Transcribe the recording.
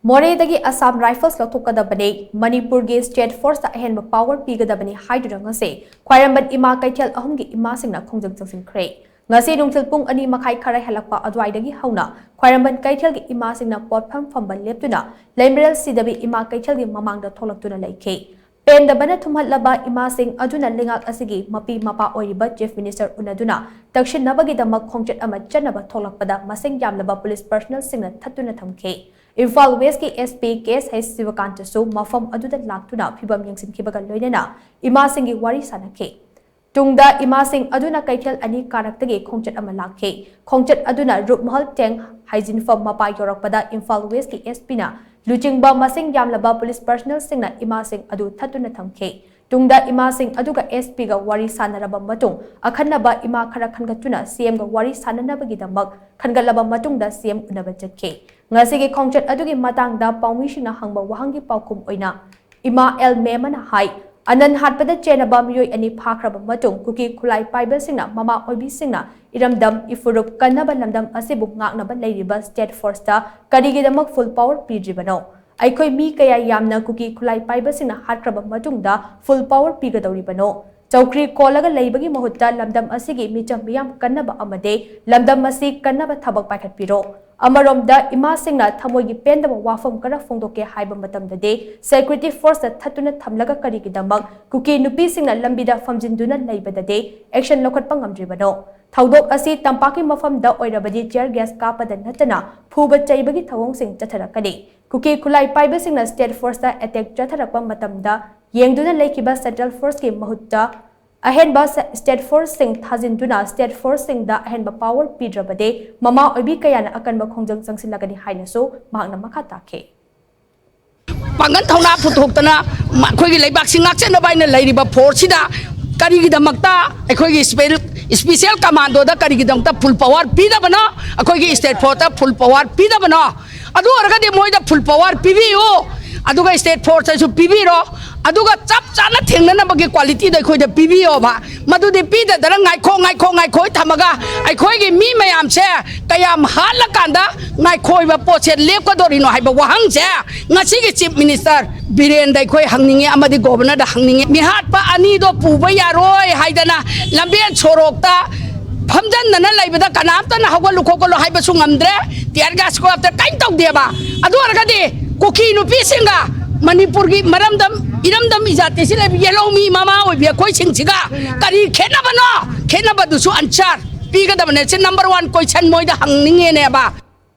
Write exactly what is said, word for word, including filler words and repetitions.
ꯃꯣꯔꯦꯗꯒꯤ ꯑꯁꯥꯝ ꯔꯥꯏꯐꯜꯁ ꯂꯧꯊꯣꯛꯀꯗꯕꯅꯤ, ꯃꯅꯤꯄꯨꯔꯒꯤ ꯁ꯭ꯇꯦꯠ ꯐꯣꯔꯁꯇ ꯑꯍꯦꯟꯕ ꯄꯥꯋꯔ ꯄꯤꯒꯗꯕꯅꯤ ꯍꯥꯏꯗꯨꯅ ꯉꯁꯤ ꯈ꯭ꯋꯥꯏꯔꯝꯕꯟ ꯏꯃꯥ ꯀꯩꯊꯦꯜ ꯑꯍꯨꯝꯒꯤ ꯏꯃꯥꯁꯤꯡꯅ ꯈꯣꯡꯖꯪ ꯆꯪꯁꯤꯟꯈ꯭ꯔꯦ꯫ ꯉꯁꯤ ꯅꯨꯡꯊꯤꯜ ꯄꯨꯡ ꯑꯅꯤ ꯃꯈꯥꯏ ꯈꯔ ꯍꯦꯜꯂꯛꯄ ꯑꯗꯨꯋꯥꯏꯗꯒꯤ ꯍꯧꯅ ꯈ꯭ꯋꯥꯏꯔꯝꯕꯟ ꯀꯩꯊꯦꯜꯒꯤ ꯏꯃꯥꯁꯤꯡꯅ ꯄꯣꯠꯐꯝ ꯐꯝꯕ ꯂꯦꯞꯇꯨꯅ ꯂꯩꯃꯔꯦꯜ ꯁꯤꯗꯕꯤ ꯏꯃꯥ ꯀꯩꯊꯦꯜꯒꯤ ꯃꯃꯥꯡꯗ ꯊꯣꯛꯂꯛꯇꯨꯅ ꯂꯩꯈꯤ꯫ ꯄꯦꯟꯗꯕꯅ ꯊꯨꯝꯍꯠꯂꯕ ꯏꯃꯥꯁꯤꯡ ꯑꯗꯨꯅ ꯂꯩꯉꯥꯛ ꯑꯁꯤꯒꯤ ꯃꯄꯤ ꯃꯄꯥ ꯑꯣꯏꯔꯤꯕ ꯆꯤꯐ ꯃꯤꯅꯤꯁꯇꯔ ꯎꯅꯗꯨꯅ ꯇꯛꯁꯤꯟꯅꯕꯒꯤꯗꯃꯛ ꯈꯣꯡꯆꯠ ꯑꯃ ꯆꯠꯅꯕ ꯊꯣꯛꯂꯛꯄꯗ ꯃꯁꯤꯡ ꯌꯥꯝꯂꯕ ꯄꯨꯂꯤꯁ ꯄꯔꯁꯅꯦꯜꯁꯤꯡꯅ ꯊꯠꯇꯨꯅ ꯊꯝꯈꯤ꯫ ꯏꯝꯐꯥꯜ ꯋꯦꯁꯀꯤ ꯑꯦꯁ ꯄꯤ ꯀꯦ ꯑꯦꯁ ꯍꯩꯆ ꯁꯤꯕꯀꯥꯟꯇꯁꯨ ꯃꯐꯝ ꯑꯗꯨꯗ ꯂꯥꯛꯇꯨꯅ ꯐꯤꯕꯝ ꯌꯦꯡꯁꯤꯟꯈꯤꯕꯒ ꯂꯣꯏꯅꯅ ꯏꯃꯥꯁꯤꯡꯒꯤ ꯋꯥꯔꯤ ꯁꯥꯅꯈꯤ꯫ ꯇꯨꯡꯗ ꯏꯃꯥꯁꯤꯡ ꯑꯗꯨꯅ ꯀꯩꯊꯦꯜ ꯑꯅꯤ ꯀꯥꯔꯛꯇꯒꯤ ꯈꯣꯡꯆꯠ ꯑꯃ ꯂꯥꯛꯈꯤ꯫ ꯈꯣꯡꯆꯠ ꯑꯗꯨꯅ ꯔꯨꯞꯃꯍꯜ ꯇꯦꯡ ꯍꯥꯏꯖꯤꯟꯐꯝ ꯃꯄꯥ ꯌꯧꯔꯛꯄꯗ ꯏꯝꯐꯥꯜ ꯋꯦꯁꯀꯤ ꯑꯦꯁ ꯄꯤꯅ ꯂꯨꯆꯤꯡꯕ ꯃꯁꯤꯡ ꯌꯥꯝꯂꯕ ꯄꯨꯂꯤꯁ ꯄꯔꯁꯅꯦꯜꯁꯤꯡꯅ ꯏꯃꯥꯁꯤꯡ ꯑꯗꯨ ꯊꯠꯇꯨꯅ ꯊꯝꯈꯤ꯫ ꯇꯨꯡꯗ ꯏꯃꯥꯁꯤꯡ ꯑꯗꯨꯒ ꯑꯦꯁ ꯄꯤꯒ ꯋꯥꯔꯤ ꯁꯥꯟꯅꯔꯕ ꯃꯇꯨꯡ ꯑꯈꯟꯅꯕ ꯏꯃꯥ ꯈꯔ ꯈꯟꯒꯠꯇꯨꯅ ꯁꯤ ꯑꯦꯝꯒ ꯋꯥꯔꯤ ꯁꯥꯟꯅꯅꯕꯒꯤꯗꯃꯛ ꯈꯟꯒꯠꯂꯕ ꯃꯇꯨꯡꯗ ꯁꯤ ꯑꯦꯝ ꯎꯅꯕ ꯆꯠꯈꯤ꯫ ꯉꯁꯤꯒꯤ ꯈꯣꯡꯆꯠ ꯑꯗꯨꯒꯤ ꯃꯇꯥꯡꯗ ꯄꯥꯎꯃꯤꯁꯤꯡꯅ ꯍꯪꯕ ꯋꯥꯍꯪꯒꯤ ꯄꯥꯎꯈꯨꯝ ꯑꯣꯏꯅ ꯏꯃꯥ ꯑꯦꯜ ꯃꯦꯃꯟꯅ ꯍꯥꯏ, ꯑꯅꯟ ꯍꯥꯠꯄꯗ ꯆꯦꯟꯅꯕ ꯃꯤꯑꯣꯏ ꯑꯅꯤ ꯐꯥꯈ꯭ꯔꯕ ꯃꯇꯨꯡ ꯀꯨꯀꯤ ꯈꯨꯠꯂꯥꯏ ꯄꯥꯏꯕꯁꯤꯡꯅ ꯃꯃꯥ ꯑꯣꯏꯕꯤꯁꯤꯡꯅ ꯏꯔꯝꯗꯝ ꯏꯐꯨꯔꯨꯞ ꯀꯟꯅꯕ ꯂꯝꯗꯝ ꯑꯁꯤꯕꯨ ꯉꯥꯛꯅꯕ ꯂꯩꯔꯤꯕ ꯁ꯭ꯇꯦꯠ ꯐꯣꯔꯁꯇ ꯀꯔꯤꯒꯤꯗꯃꯛ ꯐꯨꯜ ꯄꯥꯋꯔ ꯄꯤꯗ꯭ꯔꯤꯕꯅꯣ? ꯑꯩꯈꯣꯏ ꯃꯤ ꯀꯌꯥ ꯌꯥꯝꯅ ꯀꯨꯀꯤ ꯈꯨꯠꯂꯥꯏ ꯄꯥꯏꯕꯁꯤꯡꯅ ꯍꯥꯠꯈ꯭ꯔꯕ ꯃꯇꯨꯡꯗ ꯐꯨꯜ ꯄꯥꯋꯔ ꯄꯤꯒꯗꯧꯔꯤꯕꯅꯣ? ꯆꯧꯀ꯭ꯔꯤ ꯀꯣꯜꯂꯒ ꯂꯩꯕꯒꯤ ꯃꯍꯨꯠꯇ ꯂꯝꯗꯝ ꯑꯁꯤꯒꯤ ꯃꯤꯆꯝ ꯃꯤꯌꯥꯝ ꯀꯟꯅꯕ ꯑꯃꯗꯤ ꯂꯝꯗꯝ ꯑꯁꯤ ꯀꯟꯅꯕ ꯊꯕꯛ ꯄꯥꯏꯈꯠꯄꯤꯔꯣ꯫ ꯑꯃꯔꯣꯝꯗ ꯏꯃꯥꯁꯤꯡꯅ ꯊꯃꯣꯏꯒꯤ ꯄꯦꯟꯗꯕ ꯋꯥꯐꯝ ꯈꯔ ꯐꯣꯡꯗꯣꯛꯀꯦ ꯍꯥꯏꯕ ꯃꯇꯝꯗꯗꯤ ꯁꯦꯀ꯭ꯌꯨꯔꯤꯇꯤ ꯐꯣꯔꯁꯇ ꯊꯠꯇꯨꯅ ꯊꯝꯂꯒ ꯀꯔꯤꯒꯤꯗꯃꯛ ꯀꯨꯀꯤ ꯅꯨꯄꯤꯁꯤꯡꯅ ꯂꯝꯕꯤꯗ ꯐꯝꯖꯤꯟꯗꯨꯅ ꯂꯩꯕꯗꯗꯤ ꯑꯦꯛꯁꯟ ꯂꯧꯈꯠꯄ ꯉꯝꯗ꯭ꯔꯤꯕꯅꯣ? ꯊꯧꯗꯣꯛ ꯑꯁꯤ ꯇꯝꯄꯥꯛꯀꯤ ꯃꯐꯝꯗ ꯑꯣꯏꯔꯕꯗꯤ ꯇꯤꯌꯔ ꯒ꯭ꯌꯥꯁ ꯀꯥꯞꯄꯗ ꯅꯠꯇꯅ ꯐꯨꯕ ꯆꯩꯕꯒꯤ ꯊꯧꯑꯣꯡꯁꯤꯡ ꯆꯠꯊꯔꯛꯀꯅꯤ꯫ ꯀꯨꯀꯤ ꯈꯨꯠꯂꯥꯏ ꯄꯥꯏꯕꯁꯤꯡꯅ ꯁ꯭ꯇꯦꯠ ꯐꯣꯔꯁꯇ ꯑꯦꯇꯦꯛ ꯆꯠꯊꯔꯛꯄ ꯃꯇꯝꯗ ꯌꯦꯡꯗꯨꯅ ꯂꯩꯈꯤꯕ ꯁꯦꯟꯇ꯭ꯔꯦꯜ ꯐꯣꯔꯁꯀꯤ ꯃꯍꯨꯠꯇ ꯑꯍꯦꯟꯕ ꯁꯦ-, ꯁ꯭ꯇꯦꯠ ꯐꯣꯔꯁꯁꯤꯡ ꯊꯥꯖꯤꯟꯗꯨꯅ ꯁ꯭ꯇꯦꯠ ꯐꯣꯔꯁꯁꯤꯡꯗ ꯑꯍꯦꯟꯕ ꯄꯥꯋꯔ ꯄꯤꯗ꯭ꯔꯕꯗꯤ ꯃꯃꯥ ꯑꯣꯏꯕꯤ ꯀꯌꯥꯅ ꯑꯀꯟꯕ ꯈꯣꯡꯖꯪ ꯆꯪꯁꯤꯜꯂꯒꯅꯤ ꯍꯥꯏꯅꯁꯨ ꯃꯍꯥꯛꯅ ꯃꯈꯥ ꯇꯥꯈꯤ꯫ ꯄꯥꯡꯒꯜ ꯊꯧꯅꯥ ꯄꯨꯊꯣꯛꯇꯅ ꯃ-, ꯑꯩꯈꯣꯏꯒꯤ ꯂꯩꯕꯥꯛꯁꯤ ꯉꯥꯛꯆꯅꯕ ꯍꯥꯏꯅ ꯂꯩꯔꯤꯕ ꯐꯣꯔꯁꯁꯤꯗ ꯀꯔꯤꯒꯤꯗꯃꯛꯇ ꯑꯩꯈꯣꯏꯒꯤ ꯏꯁꯄꯦꯜ-, ꯏꯁꯄꯤꯁꯦꯜ ꯀꯃꯥꯟꯗꯣꯗ ꯀꯔꯤꯒꯤꯗꯃꯛꯇ ꯐꯨꯜ ꯄꯥꯋꯔ ꯄꯤꯗꯕꯅꯣ? ꯑꯩꯈꯣꯏꯒꯤ ꯁ꯭ꯇꯦꯠ ꯐꯣꯔꯁꯇ ꯐꯨꯜ ꯄꯥꯋꯔ ꯄꯤꯗꯕꯅꯣ? ꯑꯗꯨ ꯑꯣꯏꯔꯒꯗꯤ ꯃꯣꯏꯗ ꯐꯨꯜ ꯄꯥꯋꯔ ꯄꯤꯕꯤꯌꯨ, ꯑꯗꯨꯒ ꯁ꯭ꯇꯦꯠ ꯐꯣꯔꯁꯇꯁꯨ ꯄꯤꯕꯤꯔꯣ꯫ ꯑꯗꯨꯒ ꯆꯞ ꯆꯥꯅ ꯊꯦꯡꯅꯅꯕꯒꯤ ꯀ꯭ꯋꯥꯂꯤꯇꯤꯗꯣ ꯑꯩꯈꯣꯏꯗ ꯄꯤꯕꯤꯌꯣꯕ꯫ ꯃꯗꯨꯗꯤ ꯄꯤꯗꯗꯅ ꯉꯥꯏꯈꯣ, ꯉꯥꯏꯈꯣ, ꯉꯥꯏꯈꯣ ꯊꯝꯃꯒ ꯑꯩꯈꯣꯏꯒꯤ ꯃꯤ ꯃꯌꯥꯝꯁꯦ ꯀꯌꯥꯝ ꯍꯥꯠꯂꯀꯥꯟꯗ ꯉꯥꯏꯈꯣꯏꯕ ꯄꯣꯠꯁꯦ ꯂꯦꯞꯀꯗꯣꯔꯤꯅꯣ ꯍꯥꯏꯕ ꯋꯥꯍꯪꯁꯦ ꯉꯁꯤꯒꯤ Chief Minister ꯕꯤꯔꯦꯟꯗ ꯑꯩꯈꯣꯏ ꯍꯪꯅꯤꯡꯉꯤ ꯑꯃꯗꯤ Governorꯗ ꯍꯪꯅꯤꯡꯉꯤ꯫ ꯃꯤꯍꯥꯠꯄ ꯑꯅꯤꯗꯣ ꯄꯨꯕ ꯌꯥꯔꯣꯏ ꯍꯥꯏꯗꯅ ꯂꯝꯕꯦꯟ ꯁꯣꯔꯣꯛꯇ ꯐꯝꯖꯟꯗꯅ ꯂꯩꯕꯗ ꯀꯅꯥꯝꯇꯅ ꯍꯧꯒꯠꯂꯨ ꯈꯣꯠꯀꯠꯂꯨ ꯍꯥꯏꯕꯁꯨ ꯉꯝꯗ꯭ꯔꯦ꯫ Tear gas ꯀꯣꯞꯇ ꯀꯔꯤꯝ ꯇꯧꯗꯦꯕ꯫ ꯑꯗꯨ ꯑꯣꯏꯔꯒꯗꯤ ꯀꯨꯀꯤ ꯅꯨꯄꯤꯁꯤꯡꯒ ꯃꯅꯤꯄꯨꯔꯒꯤ ꯃꯔꯝꯗꯝ ꯏꯔꯝꯗꯝ ꯏꯖꯥꯇꯤꯁꯤ ꯂꯩꯕ ꯌꯦꯜꯍꯧꯃꯤ ꯃꯃꯥ ꯑꯣꯏꯕꯤ ꯑꯩꯈꯣꯏꯁꯤꯡꯁꯤꯒ ꯀꯔꯤ ꯈꯦꯠꯅꯕꯅꯣ? ꯈꯦꯠꯅꯕꯗꯨꯁꯨ answer ꯄꯤꯒꯗꯕꯅꯦ꯫ ꯁꯤ number one question ꯃꯣꯏꯗ ꯍꯪꯅꯤꯡꯉꯦꯅꯦꯕ꯫